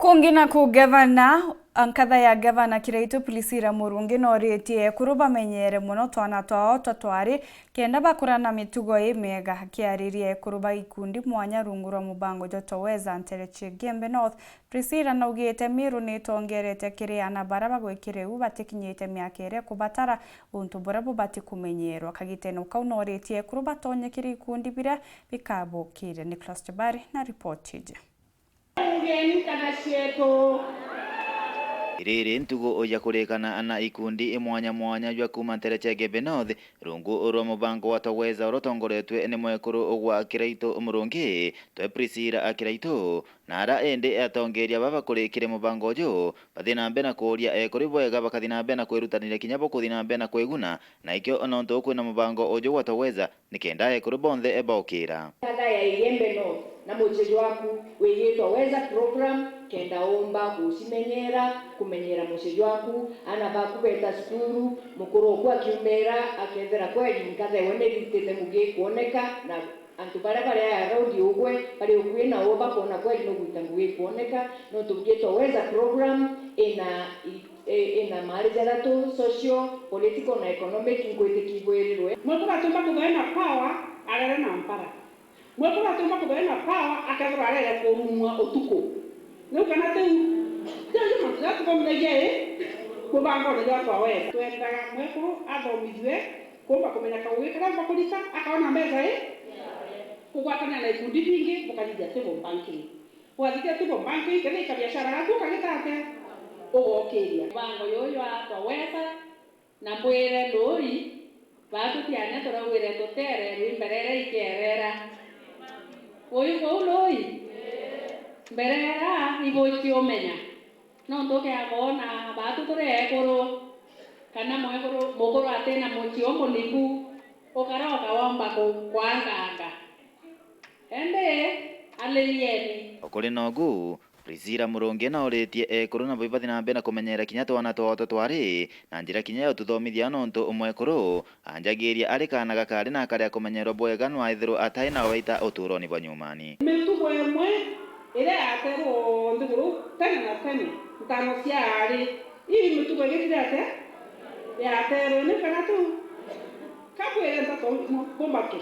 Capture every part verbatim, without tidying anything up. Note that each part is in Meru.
Kungi naku gavana, nkatha ya gavana Kiraitu Priscilla Murungi nooritie ekuru bamenyere mono twana twao twa twari kenda bakura na mitugo imiega. Akiariria ekuru ba ikundi mwanya rungu rwa mubango jwa Toweza ntere cia Igembe North, Priscilla naugite Miru nitongerete kiri ana bara bagwikire u batikinyite miaka iria kubatara untu buria bubati kumenyerwa. Kagitene kau nooritie ekuru batonye kiri ikundi biria bikabukire. Nicholas Jabari na ripoti iji. Ugeni kana cietu. Iriri ntugu ya kurikana na ikundi mwanya mwanya jwa kuuma ntere cia Igembe North, rungu rwa mubango wa Toweza uria utongoretwe ni mwekuru gwa Kiraitu Murungi, twe Priscilla Kiraitu, na ara indi atongeria baba kurikire mubango uju, bathi na mbere na kuuria ekuri bwega, bakathi na mbere na kwirutaniria kinya bukuthi na mbere na kwiguna, na ikio nontu kwina mubango uju gwa Toweza, nikenda ekuru bonthe baukira. Nkatha ya Igembe North na mucii jwaku wigitwe Weza program, kenda umba gucimenyera, kumenyera mucii jwaku, ana baku beta cukuru, mukuru uku akiumira, akethira kweli nkatha iwe nirutite ngugi ikwoneka, na antu baria bari around ugwe, bari ukui nawe, bakona kweli nugwita ngugi ikwoneka, nontu bugitwe Weza program ina i- e, ina maari jathatu: social, political na economic, nkwitikia ibwirirwe. Mwekuru atiumba kuthwa ena power arere na mpara. Mwekuru atiumba kuthwa ena power akethirwa arere kurumwa utuku. Riu kana tiu? Jau ni mantu jaria tuthomithagia i mubangone jwa Toweza. Twendaga mwekuru athomithue kumba kumenya kaugi karia umba kurita, akaona mbeca i kugwatanira na ikundi bingi, bukathithia table banking. Bwathithia table banking, kethira i kabiashara gaku ukagita atia? Ugokiria. Mubango juju jwa Toweza na mbwire Lui, baa tutiania turagwire tuteererwi mbere iria ikierera. Uyu kuu Lui? Mbere era ibuci umenya. Nontu ukeaga kwona baatu turi ekuru, kana mwekuru, mukuru atina mucii umuniku, ukara ukawomba ku-, kwanganga. Indi alilieni. O kuri nogu, Priscilla Murungi nauritie ekuru nabo ibathi na mbere na kumenyera kinya twana twao twa twari na njira kinya ya ututhomithia, nontu mwekuru anjagiria ari kaana gakari na akari a kumenyerwa bwega, nwaithirwa atai na waita uturoni bwa nyumani. Mitugo imwe iria yateerwe nthiguru tene na tene, ntano cia aari, ii mitugo igithire atia? Yateerwe ni kana tu kabwire ntato mbumake.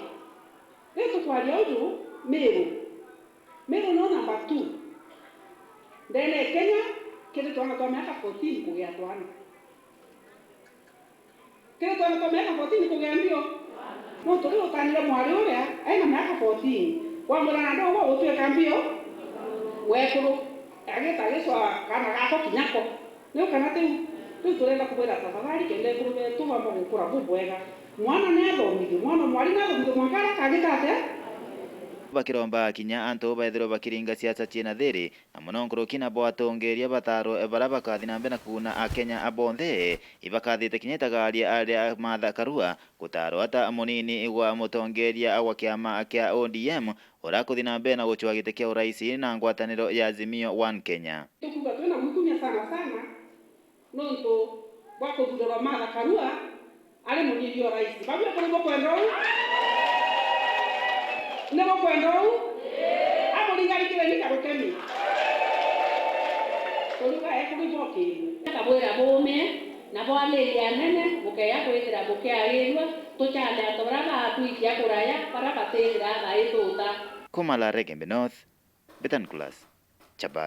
Riu tukwaria uju, Miru, Miru no number two ndene ya Kenya kiri twana twa miaka fourteen kugia twana. Kiri twana twa miaka fourteen kugia mbio. Nontu riu utanire mwari uria aina miaka fourteen, wamwira na ndogwa gutwika mbio, wekuru, agita agicwa kana gako kinyako. Riu kana tiu, riu turenda kubwira tafadhali, kenda ekuru betu bamba gukura bubwega. Mwana ni athomithue, mwana o mwari ni athomithue mwanka aria akagita atia? Bakiromba kinya antu baethirwe bakiringa siasa ciina thiri, na mono nkuruki nabo atongeria bataarwe baria bakathi na mbere na kuguna Akenya bonthe, ibakathite kinya itagaria ria Martha Karua gutaarwa ta munini gwa mutongeria wa kiama kia O D M, uria akuthi na mbere na gucua giti kia urais na ngwataniro ya Azimio One Kenya. Tukuuga twina gukumia sana sana nontu bwa kuthuurwa Martha Karua ari munini o rais. Babu ekuru bukwenda uu? Ni bukwenda uu? Amuringarikire ni karukemi. Turiuga ekuru ibokirwe. Akabwira buumie, na bwaririe anene, bukeya kwithira bukiarirua, tucale antu baria baatwikia kuraya, baria batithira baithuta. Kuma Laregembe North, Betan Kulas, Chabari.